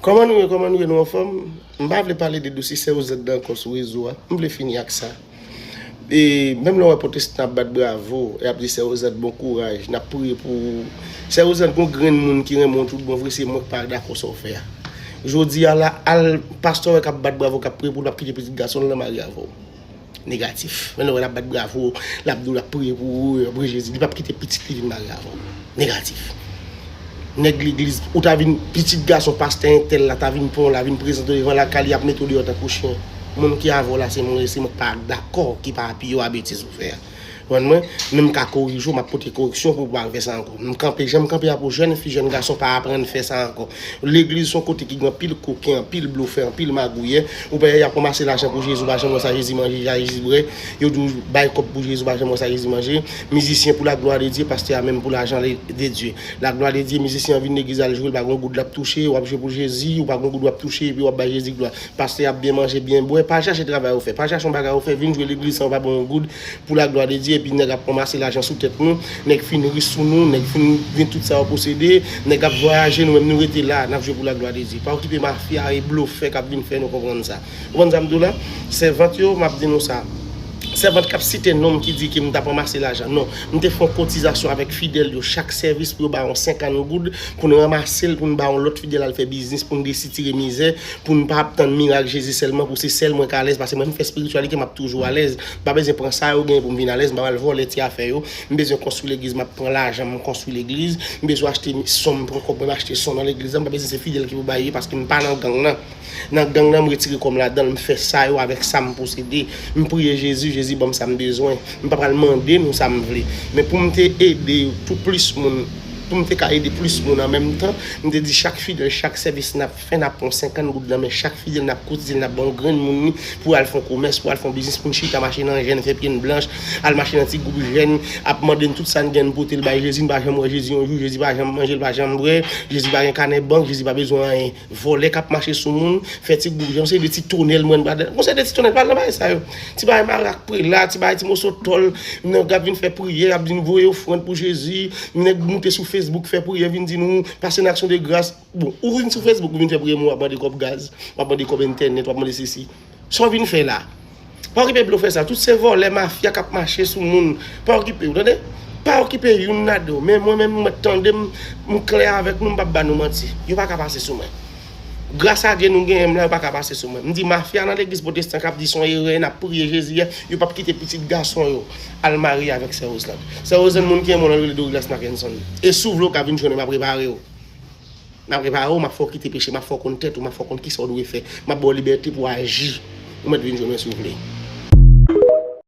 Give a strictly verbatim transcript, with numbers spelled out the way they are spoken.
Kòman nou ye, kòman nou ye, nou anfòm? M pa vle pale de dosye Sè Rosette ankò sou rezo a. M vle fini ak sa. E menm lè w wè pwotestan ap bat bravo, e ap di Sè Rosette bon kouraj, n ap priye pou ou. Sè Rosette, gon grenn moun ki renmen w tout bon vre, se mwen k pa dakò sa w fè a. Jodi a la, al pastè w wè k ap bat bravo, k ap priye pou ou, l ap kite pitit gason l nan mari avè w. Negatif. Men lè w wè l ap bat bravo, l ap di w l ap priye pou ou, l ap priye Jezi, li p ap kite pitit li vin mari avè w. Negatif. Nèg legliz, ou ta vin pitit gason pastè entèl la, ta vin pran w la, vin prezante w devan lakay li, ap mete w deyò tankou chen. Moun ki avè w la, se mwen, se mwen k pa dakò, ki pa apiye w a betiz ou fè a. Konprann mwen? Men m ka korije w, m ap pote koreksyon pou w pa refè sa ankò. M kanpe, jan m kanpe a pou jèn fi, jèn gason pa aprann fè sa ankò. Legliz se yon kote ki gen anpil koken, anpil blofè, anpil magouyè. Ou pa y ap ranmase lajan pou Jezi, ou pa janm wè sa Jezi manje, sa Jezi bwè. Yo di w bay kòb pou Jezi, ou pa janm wè sa Jezi manje. Mizisyen pou la glwa de Dye, pastè a menm pou lajan de Dye. La glwa de Dye, mizisyen an vin legliz al jwe, l pa gen yon goud l ap touche, w ap jwe pou Jezi, ou pa gen yon goud w ap touche, epi w ap bay Jezi glwa. Pastè ap byen manje, byen bwè, pa chache travay ou fè, pa chache yon bagay ou fè, vin jwe legliz san w pa ban yon goud pou la glwa de Dye, epi nèg ap ranmase lajan sou tèt nou, nèg fin ris sou nou, nèg fin gen tout sa yo posede, nèg ap vwayaje, nou menm nou rete la, n ap jwe pou la glwa de Dye. Pa okipe mafya e blofè k ap vin fè nou konprann sa. Ou konprann sa m di w la? Sèvant yo, m ap di nou sa. Sèvant k ap site non m ki di ke m t ap ranmase lajan. Non, m te fè yon kotizasyon avèk fidèl yo. Chak sèvis pou yo ba yon senkant goud pou n ranmase l, pou n ba yon lòt fidèl al fè biznis, pou n desitire mizè, pou n pa ap tann mirak Jezi sèlman, pou se sèl mwen k alèz, paske mwen m fè espirityalite, m ap toujou alèz. M pa bezwen pran sa yo genyen pou m vin alèz, m pa pral vòlè ti afè yo. M bezwen konstwi legliz, m ap pran lajan, m konstwi legliz. M bezwen achte son, m pran kòb mwen, m achte son nan legliz la. M pa bezwen se fidèl ki pou bay li, paske m pa nan gang nan. Nan gang nan, m retire kò m ladan l, m fè sa yo avèk sa m posede. M priye Jezi, Jezi ban m sa m bezwen. M pa pral mande nou sa m vle. Men pou m te ede tou plis moun, pou m te ka ede plis moun an menm tan, m te di chak fidèl, chak sèvis n ap fè, n ap pran senkant goud nan men chak fidèl, n ap kotize l, n ap ban yon grenn moun li pou al fè yon komès, pou al fè yon biznis, pou n chita mache nan jèn, fè pye n blanch, al mache nan ti gwoup jèn, ap mande n tout sa n gen, n pote l bay Jezi, n pa janm wè Jezi yon jou, Jezi pa janm manje, l pa janm bwè, Jezi pa gen kanè bank, Jezi pa bezwen anyen. Vòlè k ap mache sou moun, fè ti gwoup jan, se de ti tonèl mwen pa dan. Bon, se de ti tonèl, pa al nan bagay sa yo. Ti bagay marak prela, ti bagay ti moso tòl, nèg ap vin fè priyè, ap vin voye ofrann pou Jezi, nèg moute sou Facebook fè priyè, vin di nou, pase n aksyon de gras. Bon, ou vin sou Facebook, ou vin fè priyè, moun w ap mande kòb gaz, w ap mande kòb entènèt, w ap mande sesi. Sa w vin fè la? Pa okipe blofè sa. Tout se vòlè, mafya k ap mache sou moun. Pa okipe yo, tande? Pa okipe youn ladan yo. Men mwen menm, mwen tande m, m klè avèk nou, m p ap ba nou manti. Yo pa ka pase sou mwen. Gras a Dye nou genyen m la, yo pa ka pase sou mwen. M di mafya nan legliz pwotestan k ap di se yon erè, n ap priye Jezi a, yo p ap kite pitit gason yo al marye avèk Sè Roseland. Sè Roseland, moun ki renmen w nan rele Douglas Mackenson. E si w vle w ka vin jwenn mwen, m ap repare w. M ap repare w, m ap fè w kite peche, m ap fè w konn tèt ou, m ap fè w konn kisa w dwe fè. M ap ba w libète pou w aji. Ou mèt vin jwenn mwen si w vle.